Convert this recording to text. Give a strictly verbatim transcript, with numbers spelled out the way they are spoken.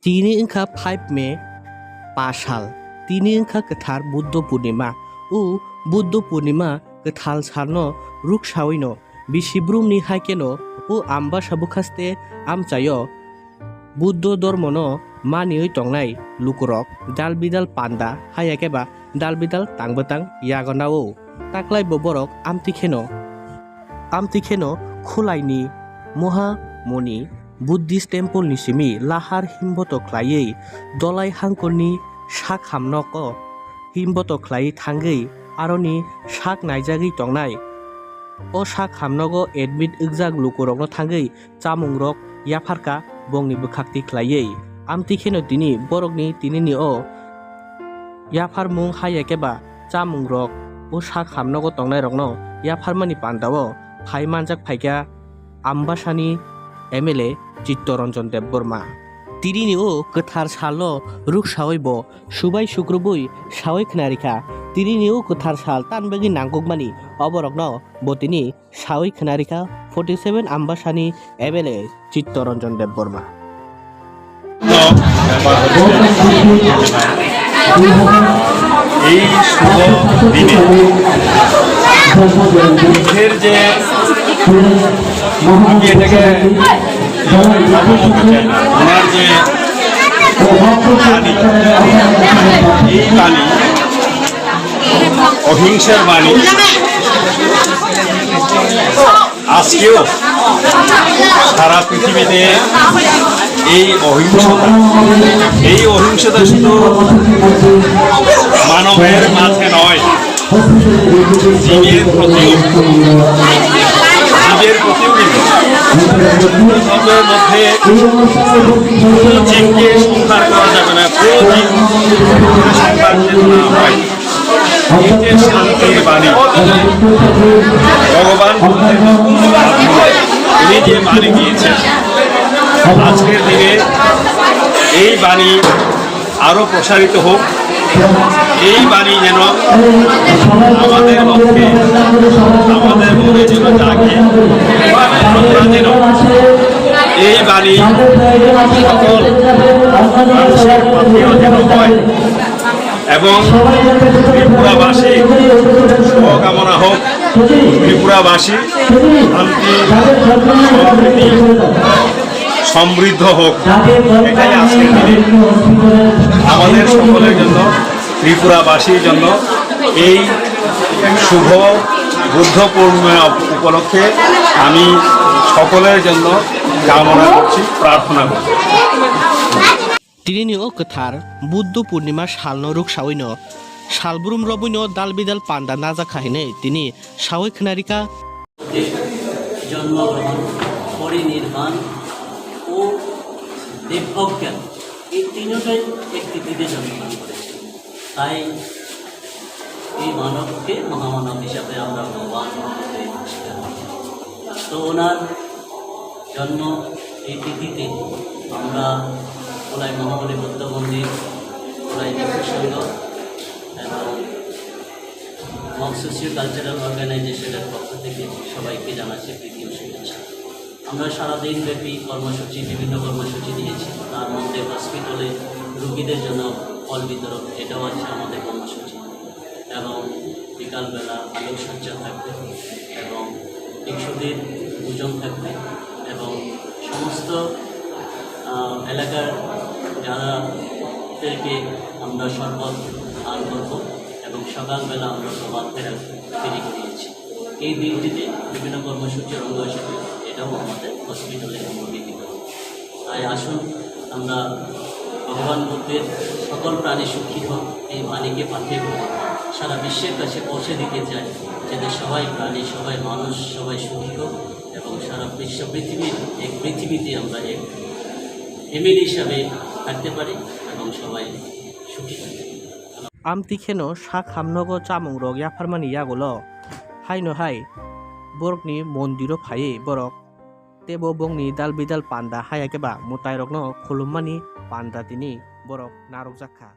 Tini wngkha five May, pa sal. Tini wngkha kwthar Buddho Purnima. O Buddho Purnima kwthal salno ruksawi no bisi brumni hai kheno o Ambasa bwkhaste amchaio Buddho dhormono maniwi tongnai lukurok dal bidal panda, haya khe ba dal bidal tang bwtang yago nao. Taklai bo borok amtwi kheno, amtwi kheno Khulaini Mohamoni Buddhist temple ni simi lahar himboto khlaiwi Dolai Hangkorni sak hamnogo himboto khlaiwi thangwi aroni sak naijagwi tongnai. O sak hamnogo admit wngjak lukurokno thangwi chamungrok yapharkha bongni bwkhakti khlaiwi. Amtwi kheno tini borokni tinini o yapharmung haya khe ba chamungrok o sak hamnogo tongnairokno yapharmani pandao phai manjak phaikha Ambasani M L A Chittoranjan Debbarma. Tinini o kwthar salno ruksawi bo subai sukrubwi sawi khna rikha. Tinini o kwthar sal tan bagwi nangkukmani oborokno bo tini sawi khna rikha forty seven Ambasani M L A Chittoranjan Debbarma. এই শুভ দিনে বুদ্ধের যে, আমি এটাকে ওনার যে বাণী, এই বাণী, অহিংসার বাণী, আজকেও সারা পৃথিবীতে এই অহিংসতা, এই অহিংসতা শুধু মানবের মাঝে নয়, জীবের প্রতিও, জীবের প্রতিও কিন্তু। জীবের মধ্যে কোনো জীবকে সংহার করা যাবে না, কোনো জীব সংহার যেন না হয়। এই যে শান্তির বাণী, ভগবান বুদ্ধের মাধ্যমে উনি যে বাণী দিয়েছেন, আজকের দিনে এই বাণী আরো প্রসারিত হোক, এই বাণী যেন আমাদের মধ্যে, আমাদের মনে যেন জাগে, আমরা যেন এই বাণী সকল মানুষের মধ্যেও যেন হয়। এবং ত্রিপুরাবাসী শুভকামনা হোক, ত্রিপুরাবাসী শান্তি, সম্প্রীতি, সমৃদ্ধ হোক, এটাই আজকের দিনে আমাদের সকলের জন্য, ত্রিপুরাবাসীর জন্য এই শুভ বুদ্ধ পূর্ণিমা উপলক্ষে আমি সকলের জন্য কামনা করছি, প্রার্থনা করছি। Tinini o kwthar Buddho Purnima salno ruksawi no salbrum robwi no dal bidal panda najak kha hinwi tini sawi khna rikha. জন্মগ্রহণ, পরিনির্বাণ ও দেবজ্ঞান, এই তিনটাই এক তিথিতে জন্মগ্রহণ করেছে। তাই এই মানবকে মহামানব হিসাবে আমরা ভগবান বুদ্ধকে স্বীকার করি। তো ওনার জন্ম এই তিথিতে আমরা কোলাই মহাবলী বুদ্ধ মন্দির, কোলাই ভিক্ষু সংঘ এবং মগ সোশিও কালচারাল অর্গানাইজেশনের পক্ষ থেকে সবাইকে জানাচ্ছি প্রীতি ও শুভেচ্ছা। আমরা সারাদিন ব্যাপী কর্মসূচি, বিভিন্ন কর্মসূচি দিয়েছি। তার মধ্যে হসপিটালে রোগীদের জন্য ফল বিতরণ, এটাও আছে আমাদের কর্মসূচি। এবং বিকালবেলা আলোকসজ্জা থাকবে এবং ভিক্ষুদের ভোজন থাকবে এবং সমস্ত, আহ, এলাকার যারাদেরকে আমরা শরবত দান করব এবং সকালবেলা আমরা প্রভাত ফেরা ফেরি করিয়েছি। এই দিনটিতে বিভিন্ন কর্মসূচির অঙ্গ হিসেবে এটাও আমাদের হসপিটালে আমরা বিকৃত হবে। তাই আসুন, আমরা ভগবান বুদ্ধের সকল প্রাণী সুখী হোক, এই বাণীকে পাথেয় করে সারা বিশ্বের কাছে পৌঁছে দিতে চাই, যাতে সবাই প্রাণী, সবাই মানুষ, সবাই সুখী হোক এবং সারা বিশ্ব পৃথিবীর এক পৃথিবীতে আমরা এক ফ্যামিলি হিসাবে থাকতে পারি এবং সবাই সুখী থাকতে পারি। Amtwi kheno sak hamnogo chamungrok yapharmani yagulo haino hai borokni mondiro phaiwi borok teibo bongni dal bidal panda haya khe ba mwtairokno khulummani panda tini borok narwkjak kha.